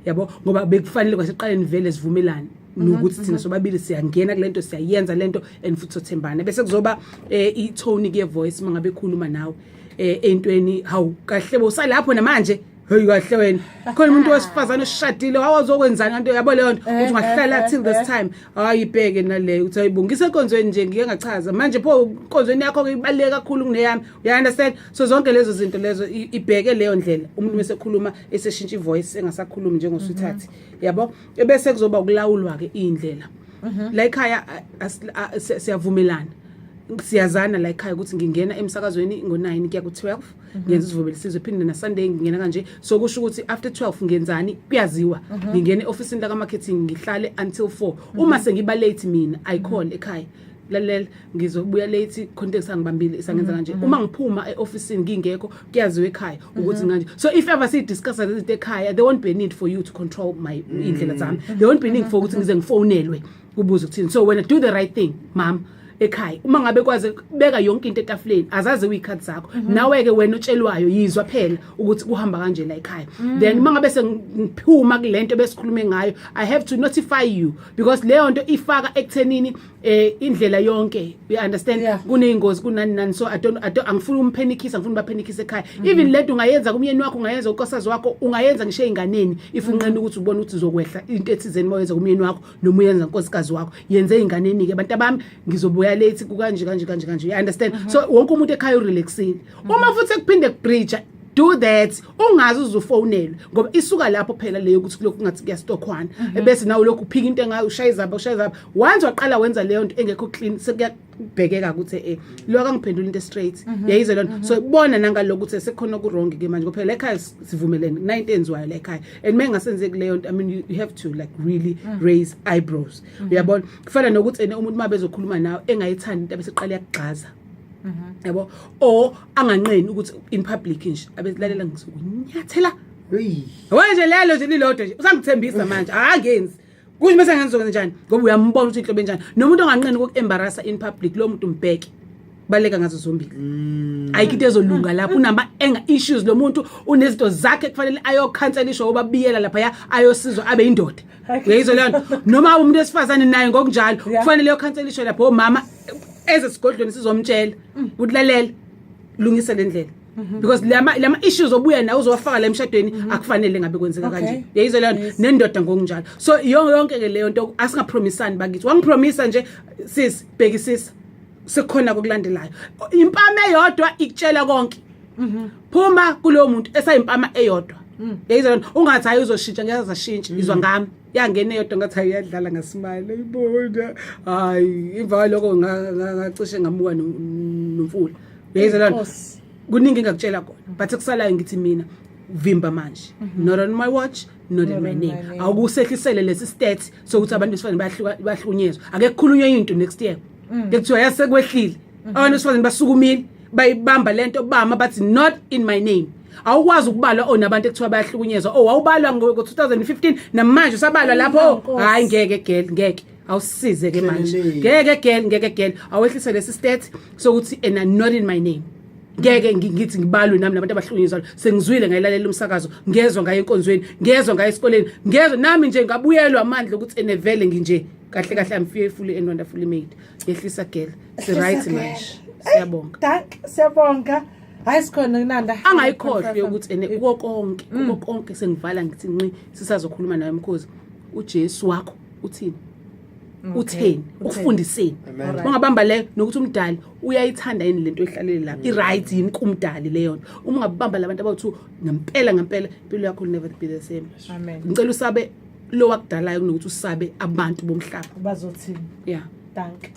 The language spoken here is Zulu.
Yabo, ngoba bekufanele kwasekuqaleni vele sivumelane nokuthi thina sobabili siyangena kulento, siyayenza lento, and futhi sothembana. Bese kuzoba i-tone ke voice mangabe ekhuluma nawe entweni, hawu kahle bo, usalapho namanje, hey kahle wena, khona umuntu wesifazane oshadile wawazokwenzani kanti, yabo leyo nto ukuthi ungahlala till this time. Hayi, ibheke naleyo uthi hayibo, ngisenkonzweni nje, ngike ngachaza manje pho inkonzweni yakho ke ibaluleke kakhulu kuneyami, you understand? So zonke lezo zinto lezo ibheke leyo ndlela umuntu bese khuluma eseshintsha ivoice, engasakhulumi njengosweetheart, yabo. Ebese kuzoba ukulawulwa ke indlela la ekhaya. Siyavumelana, siyazana la ekhaya ukuthi ngingena emsakazweni ngo-9 kuya ku-12, ngenza isivubeli sizwe, phinde na Sunday ngingena kanje. So kusho ukuthi after 12 ngenzani kuyaziwa. Ngingena e-ofisini laka-marketing, ngihlale until 4. Uma sengiba late mina, I call ekhaya, "Lalela, ngizobuya late, context angibambile, sangenza kanje." Uma ngiphuma e-ofisini ngingekho, kuyaziwa ekhaya ukuthi nganje. So if ever si-discuss lezi zinto ekhaya, there won't be a need for you to control my indlela zami, there won't be a need for ukuthi ngize ngifonelwe kubuze ukuthini. So wena do the right thing, mama ekhaya. Uma ngabe kwaze beka yonke into etafuleni, azazi uyikhathi zakho nawe ke wena otshelwayo, yizwa phela ukuthi kuhamba kanje la ekhaya. Then uma ngabe sengiphuma kulento besikhulume ngayo, I have to notify you, because leyo nto ifaka ekuthenini indlela yonke, you understand? Yeah. Kuneyingozi, kunani nani. So I don't angifuni umphenikisa, ngifuna ubaphenikisa ekhaya. Even lento ungayenza kumyeni wakho, ungayenza unkosikazi wakho, ungayenza ngisho ey'nganeni. If unqena ukuthi ubone ukuthi uzokwehla into ethizeni uma uyenza kumyeni wakho noma uyenza nkosikazi wakho, yenze ey'nganeni-ke. "Abantu abami, ngizobuya late, kukanje kanje kanje kanje," you understand? So wonke umuntu ekhaya urelaxile. Uma futhi sekuphinde kubridge, do that, ungaze uzufonelwe, ngoba isuka lapho phela leyo ukuthi kulokhu kungathi kuyastokhwana, ebese nawe lokhu uphika into engayo, ushaya izaba, ushaya izaba. Once waqala wenza leyo nto engekho clean, sekuyabhekeka ukuthi lo akangiphendula into straight, yayizwa leyo nto. So bona nangalokho ukuthi sekukhona ku-wrong ke manje, ngoba phela ekhaya sivumelene na into enziwayo la ekhaya, and uma ingasenzeki leyo nto, I mean, you have to like really raise eyebrows, uyabona? Kufana nokuthi ene umuntu uma bezokhuluma nawe engayithandi into, abese qala yakugxaza, yabo, or anganqeni ukuthi in public nje abelalela, "Ngizokunyathela." Hey. Yabo nje lelo nje lilodwa nje, usangithembisa manje, angenzi kusho bese ngenza njani, ngoba uyambona ukuthi inhlobo enjani nomuntu onganqeni ukuembarrassa in public. Lo muntu mbheke, baleka ngazo zombili. Ayikho into ezolunga lapho. Unama anger issues lo muntu, unezinto zakhe kufanele ayokhanselisha, obabiyela lapha ayosizwa abe indoda, uyayizwa leyo nto? Noma umuntu wesifazane naye ngokunjalo kufanele ayokhanselishwa lapho. Omama eze sigodlweni sizomtshela ukuthi, "Lalela, lungisa le ndlela," because lama issues obuya nawo uzowafaka la emshadweni, akufanele ngabe kwenzeka kanje, uyayizwa leyo nto? Nendoda ngokunjalo. So yonke ke leyo nto, asingapromisani bakithi. Wangipromisa nje sis, bhekisisa sekukhona kokulandelayo. Impama eyodwa ikutshela konke. Phuma kulowo muntu esayimpama eyodwa, yayizwa lento? Ungathi hayi, uzoshintsha, ngeke azashintsha. Izwa ngami, yangena eyodwa, ngathi hayi, iyadlala ngasimali, ayibona. Hayi, emva kwaloko ngacishe ngamuka nomfula, uyayizwa lento? Nkosi. Kuningi engakutshela kona, but ekusalayo ngithi mina vimba manje, not on my watch, not in Not my in name. my name. Awukusehlisele lesi stat sokuthi abantu besifazane bayahluka, bahlukunyezwa. Ake kukhulunywe into next year kuthiwa yasekwehlile, abantu besifazane basukumile, bayibamba lento, bama bathi, "Not in my name." Awukwazi ukubalwa onabantu ekuthiwa bayahlukunyezwa. Oh, wawubalwa ngo-2015, namanje usabalwa lapho. Nkosi. Hayi, ngeke girl, ngeke awusisize ke manje. Hleleleni. Ngeke girl, ngeke girl, awehlise lesi stat sokuthi ena not in my name. Ngeke ngithi ngibalwe nami nabantu abahlukunyezwayo. Sengizwile, ngayilalela umsakazo, ngezwa ngaye enkonzweni, ngezwa ngaye esikoleni, ngezwa nami nje ngabuyelwa amandla ukuthi enevele nginje kahle kahle, I'm fearfully and wonderfully made. Yehlisa girl, si-right manje, siyabonga. Dank, siyabonga. Hayi, sikhona Nanda. Angayikhohlwa yokuthi ene kuko konke, kuko konke, sengivala ngithi nqi, sisazokhuluma naye mkhozi. UJesu wakho uthini? Utheni? Ukufundiseni? Amen. Ungabamba leyo nokuthi umdali uyayithanda yini lento ehlalele lapha, i-right yini kumdali leyo nto? Uma ungabamba labantu abawu-two, ngempela ngempela impilo yakho will never be the same. Amen. Ngicela usabe lo wakudalayo kunokuthi usabe abantu bomhlaba. Bazothini? Yeah. Dank.